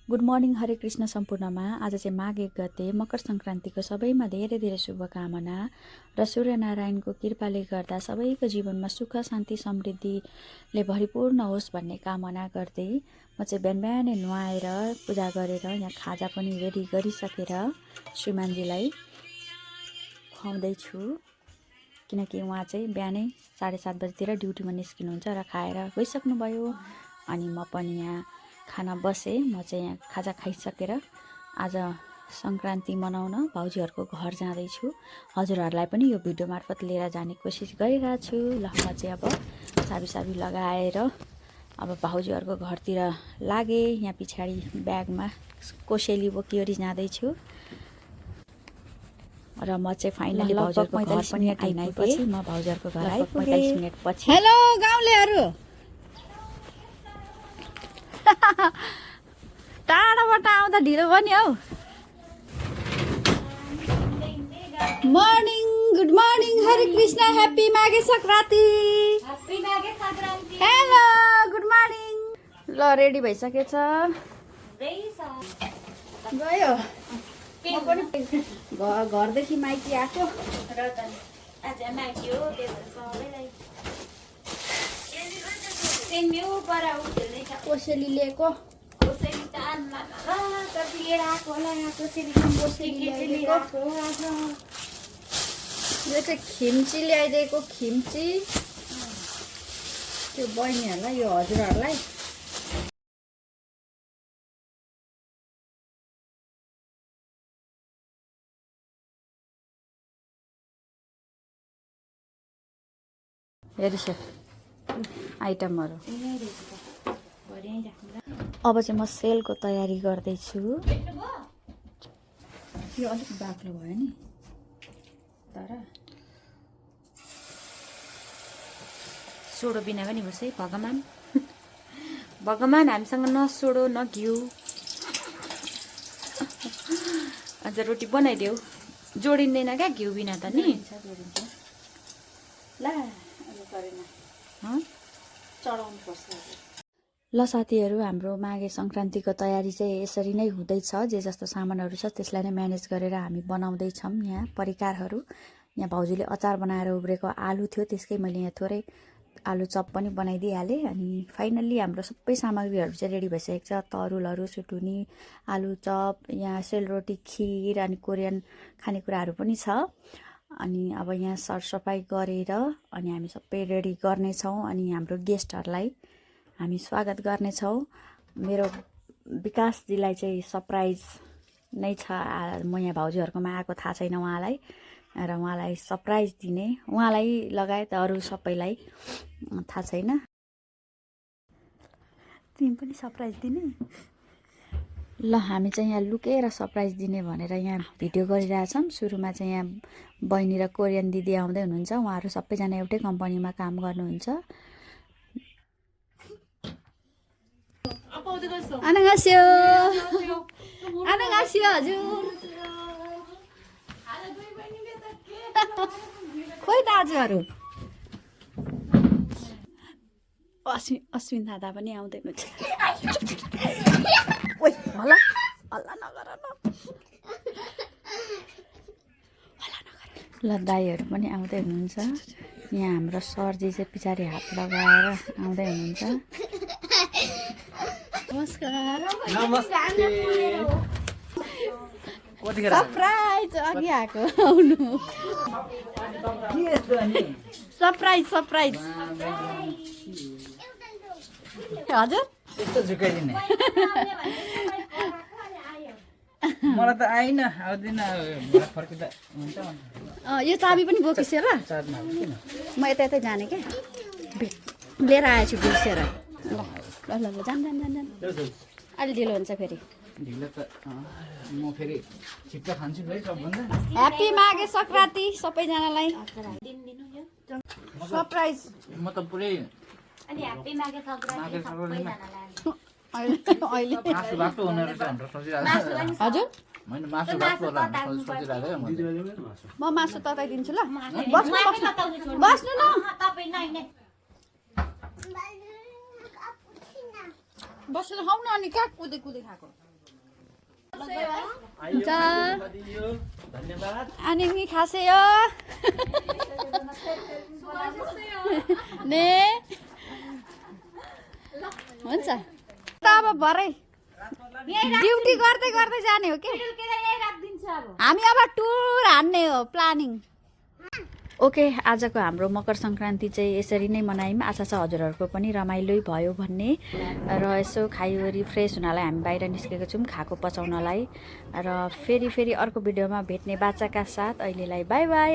Good morning Hare Krishna सम्पूर्णमा। आज चाहिँ माघ 1 गते मकर सङ्क्रान्तिको सबैमा धेरै धेरै शुभकामना र सूर्यनारायणको कृपाले गर्दा सबैको जीवनमा सुख शान्ति समृद्धिले भरिपूर्ण होस् भन्ने कामना गर्दै म चाहिँ बिहान बिहानै नुहाएर पूजा गरेर यहाँ खाजा पनि रेडी गरिसकेर श्रीमानजीलाई खुवाउँदैछु, किनकि उहाँ चाहिँ बिहानै 7:30 बजीतिर ड्युटीमा निस्किनुहुन्छ र खाएर गइसक्नुभयो। अनि म पनि यहाँ खाना बसेँ। म चाहिँ यहाँ खाजा खाइसकेर आज सङ्क्रान्ति मनाउन भाउजूहरूको घर जाँदैछु। हजुरहरूलाई पनि यो भिडियो मार्फत लिएर जाने कोसिस गरिरहेको छु। ल म चाहिँ अब चाबी लगाएर अब भाउजूहरूको घरतिर लागेँ। यहाँ पछाडि ब्यागमा कोसेली बोकिवरी जाँदैछु र म चाहिँ फाइनली भाउजूहरूको घर पनि आइपुगेँ। म भाउजूहरूको घर आइपुगेँ 45 मिनट पछि। हेलो गाउँलेहरू, टाढाबाट आउँदा ढिलो भयो नि हौ। Morning, good morning, Hare Krishna, happy Maghe Sankranti. Hello good morning. ल रेडी भइसकेछ, गयो। म पनि घरदेखि माइती आएको र कोसेली लिएको, यो चाहिँ खिम्ची ल्याइदिएको, खिम्ची त्यो बहिनीहरूलाई, यो हजुरहरूलाई। हेरिस आइटमहरू। अब चाहिँ म सेलको तयारी गर्दैछु। यो अलिक बाक्लो भयो नि, तर सोडो बिना पनि होस् है भगवान। भगवान हामीसँग न सोडो न घिउ। अझ रोटी बनाइदेऊ, जोडिँदैन क्या घिउ बिना त नि। ल अब गरेन, चढाउनु पर्छ। ल साथीहरू, हाम्रो माघे सङ्क्रान्तिको तयारी चाहिँ यसरी नै हुँदैछ। जे जस्तो सामानहरू छ त्यसलाई नै म्यानेज गरेर हामी बनाउँदैछौँ। यहाँ परिकारहरू, यहाँ भाउजूले अचार बनाएर उब्रेको आलु थियो, त्यसकै मैले यहाँ थोरै आलु चप पनि बनाइदिइहालेँ। अनि फाइनल्ली हाम्रो सबै सामग्रीहरू चाहिँ रेडी भइसकेको छ। तरुलहरू, सुटुनी, आलु चप, यहाँ सेलरोटी, खिर अनि कोरियन खानेकुराहरू पनि छ। अनि अब यहाँ सरसफाइ गरेर अनि हामी सबै रेडी गर्नेछौँ। अनि हाम्रो गेस्टहरूलाई हामी स्वागत गर्नेछौँ। मेरो विकासजीलाई चाहिँ सरप्राइज नै छ। म यहाँ भाउजूहरूकोमा आएको थाहा छैन उहाँलाई, र उहाँलाई सरप्राइज दिने, उहाँलाई लगायत अरू सबैलाई थाहा छैन। तिमी पनि सरप्राइज दिने? ल हामी चाहिँ यहाँ लुकेर सरप्राइज दिने भनेर यहाँ भिडियो गरिरहेछौँ। सुरुमा चाहिँ यहाँ बहिनी र कोरियन दिदी आउँदै हुनुहुन्छ। उहाँहरू सबैजना एउटै कम्पनीमा काम गर्नुहुन्छ। 안녕하세요. 안녕하세요 हजुर। खोइ दाजुहरू, अश्विन दादा पनि आउँदै हुनुहुन्छ। ओइ होला हल्ला नगर न। ल दाईहरू पनि आउँदै हुनुहुन्छ। यहाँ हाम्रो सरजी चाहिँ पछाडि हात लगाएर आउँदै हुनुहुन्छ। नमस्कार। नमस्ते। सरप्राइज अघि आएको आउनु। सरप्राइज सरप्राइज हजुर। यस्तो झुकाइदिने मलाई त आइन आउँदैन, फर्किँदा हुन्छ। यो चाबी पनि बोकिसेर चार्जमा किन म यता यतै जाने क्या, लिएर आएछु बिर्सेर। ल ल ल जान जान जान जान, अलि ढिलो हुन्छ फेरि। ढिलो त म फेरि छिट्टो खान्छु है सबभन्दा। ह्याप्पी माघे सङ्क्रान्ति सबैजनालाई। सरप्राइज। म त पुरै ह्याप्पी माघे सङ्क्रान्ति सबैजनालाई। अहिले मासु भात हुने रहेछ भनेर सोचिरहेको। हजुर मैले मासु भात होला भनेर सोचिरहेको म मासु तताइदिन्छु। ल बस्नु बस्नु बस्नु न, बसेर खाऊ न। अनि कहाँ कुदै कुदै खाएको? हुन्छ अनि मी खासे हो ने हुन्छ त अब भरै ड्युटी गर्दै गर्दै जाने हो कि हामी अब टुर हान्ने हो प्लानिङ ओके आजको हाम्रो मकर सङ्क्रान्ति चाहिँ यसरी नै मनायौँ। आशा छ हजुरहरूको पनि रमाइलो भयो भन्ने र यसो खाइवरी फ्रेस हुनलाई हामी बाहिर निस्केको छौँ खाएको पचाउनलाई र फेरि अर्को भिडियोमा भेट्ने बाचाका साथ अहिलेलाई बाई बाई।